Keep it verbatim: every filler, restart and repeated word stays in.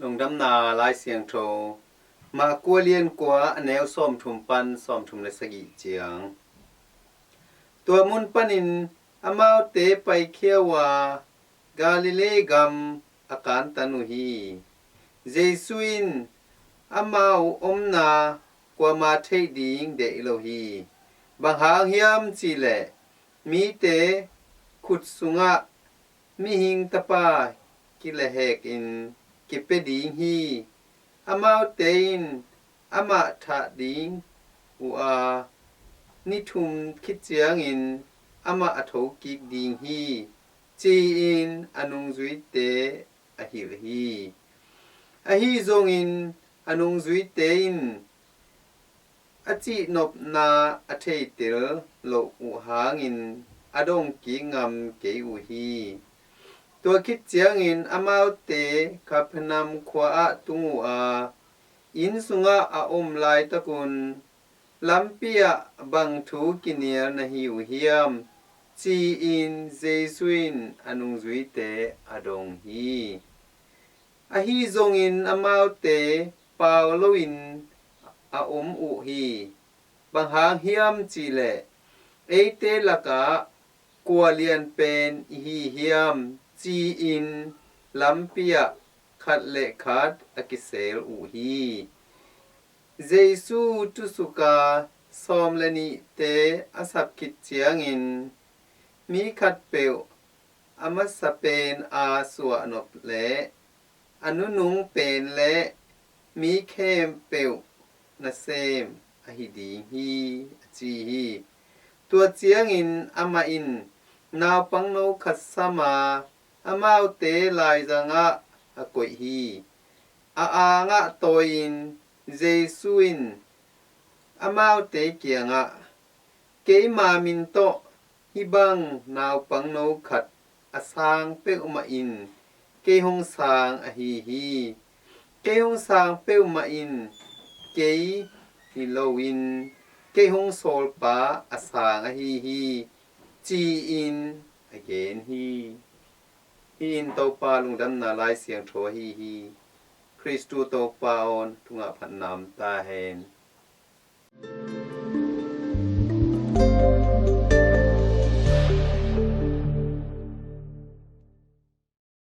Lungdamna Lai Siangtho, Marka lian kua, a neu sawmthum pan sawmthum le sagih ciang. Tua mun panin amaute paikhia uh a, Galilee gam a kantan uh hi. Jesu in amau omna kuama theih ding deih lo hi. Bang hang hiam cihleh, mite khut sungah mihing tapa kilehekin kipia ding hi. Amaute in amah thah ding uh a, ni thum khit ciangin amah a thokik ding hi, ci-in a nungzuite a hilh hi. Ahi zongin a nungzuite in a cihnopna a theitel loh uh hangin a dongkik ngam kei uh hi. Tua khit ciangin amaute Capernaum khua ah tung uh a, inn sungah a om laitakun, "Lampi ah bang thu kinial na hi uh hiam?" ci-in Jesu in a nungzuite a dong hi. Ahi zongin amaute pau loin a om uh hi. Bang hang hiam cihleh, "Eite lakah kua lian pen i hi hiam?" ci-in lampi ah khat le khat a kisel uh hi. Jesu tusuka sawm le nihte a sap khit ciangin, mi khatpeuh a masa pen a suahnop le a nunung pen le mi khempeuh nasem ahi ding hi, a ci hi. Tua ciangin amah in naupangno khat sam a, amaute laizang ah a koih hi. A angah tawi-in Jesu in amaute kiangah, "Keima min tawh hih bang naupangno khat a sang peuhmah in kei hong sang ahi hi. Kei hong sang peuhmah in kei hi loin kei hong sawlpa a sang ahi hi," ci-in a gen hi. Hih in Topa Lungdamna Lai Siangtho ahi hi. Khristu Topa aw, na tungah phatna om ta hen.